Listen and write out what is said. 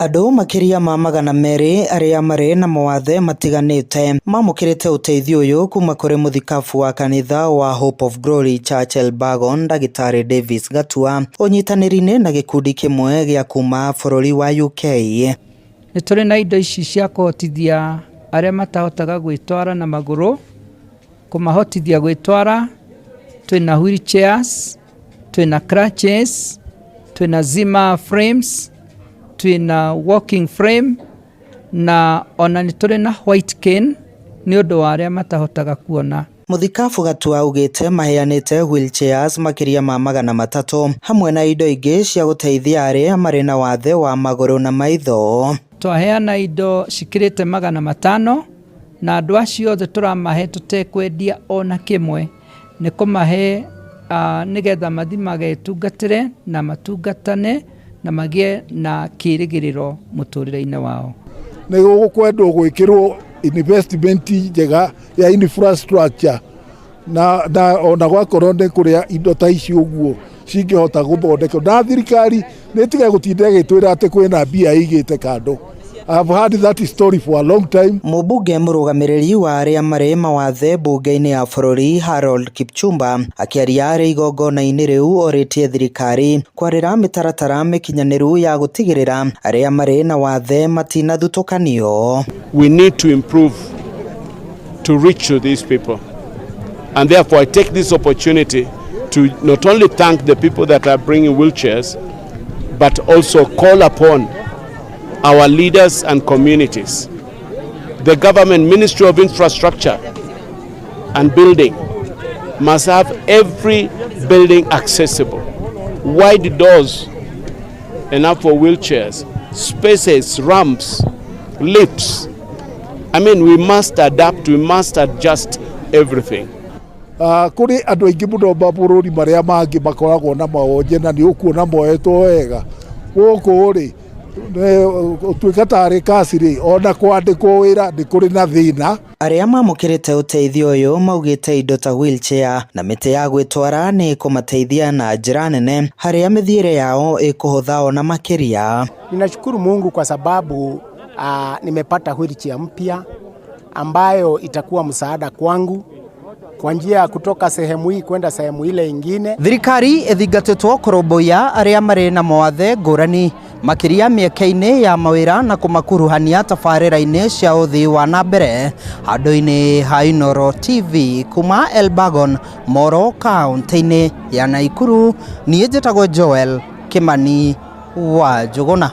Andũ makĩria ma 200 arĩa marĩ na mawathe matiganĩte mamũkĩrĩte ũteithio ũyũ kuma kũrĩ mũthikabu wa kanitha wa Hope of Glory Church Elbagon Ndagĩtarĩ Davis Gatua ũnyitanĩri-inĩ na gĩkundi kĩmwe gĩa kuma bũrũri wa UK. Nĩ tũrĩ na indo ici cia kũhotithia arĩa matahotaga gwĩtwara na magũrũ, kũmahotithia gwĩtwara, twĩna wheelchairs, twĩna crutches, twĩna Zimmer frames, twĩna walking frame na ona nĩ tũrĩ na white cane nĩ ũndũ wa arĩa matahotaga kuona. Mũthikabu Gatua augĩte maheanĩte wheelchairs makĩria ma 300 hamwe na indo ingĩ cia gũteithia arĩa marĩ na wathe wa magũrũ na maitho. Twaheana indo cikĩrĩte 500 na andũ acio othe tũramahe tũtekwendia ona kĩmwe, nĩ kũmahe nĩgetha mathi magetungatĩre na matungatane na magĩe na kĩrĩgĩrĩro mũtũrĩre-inĩ wao. Nĩ gũkwendwo gwĩkĩrwo investment njega ya infrastructure na ona gwakorwo nĩ kũrĩa indo ta ici ũguo cingĩhota gũthondekwo na thirikari nĩ ĩtige gũtinda ĩgĩtwĩra atĩ kwĩna mbia ĩigĩte kando. I've heard that story for a long time. Mũmbunge mũrũgamĩrĩri wa arĩa marĩ mawathe mbunge-inĩ ya bũrũri Harold Kipchumba akĩaria arĩ igongona-inĩ rĩu orĩtie thirikari kwarĩra mĩtaratara mĩkinyanĩru ya gũtigĩrĩra arĩa marĩ na wathe matinathutũkanio. We need to improve to reach to these people, and therefore I take this opportunity to not only thank the people that are bringing wheelchairs, but also call upon our leaders and communities. The government, Ministry of Infrastructure and Building, must have every building accessible. Wide doors enough for wheelchairs, spaces, ramps, lifts. I mean, we must adapt, we must adjust everything. Kũrĩ andũ aingĩ mũno mabũrũri marĩa mangĩ makoragwo na mawonje na nĩ ũkuona moetwo wega. Gũkũ rĩ, ũtuĩka tarĩ kasi rĩ, ona kwandĩkwo wĩra nĩ kũrĩ na thĩna. Arĩa mamũkĩrĩte ũteithio ũyũ maugĩte indo ta wheelchair na mĩtĩ ya gwĩtwara nĩ ĩkũmateithia na njĩra nene harĩa mĩthiĩre yao ĩkũhũtha ona makĩria. Ninashukuru Mungu kwa sababu nimepata wheelchair mpya ambayo itakuwa msaada kwangu kwa njia ya kutoka sehemu hii kwenda sehemu ile ingine. Thirikari ĩthingatĩtwo kũrũmbũiya arĩa marĩ na mawathe ngũrani makĩria mĩeke-inĩ ya mawĩra na kũmakuruhania tabarĩra-inĩ cia ũthii wa na mbere. Handũ-inĩ ha Inooro TV kuma Elbagon, Moro, kaunti-inĩ ya Naikuru, niĩ njĩtagwo Joel Kimani wa Njũgũna.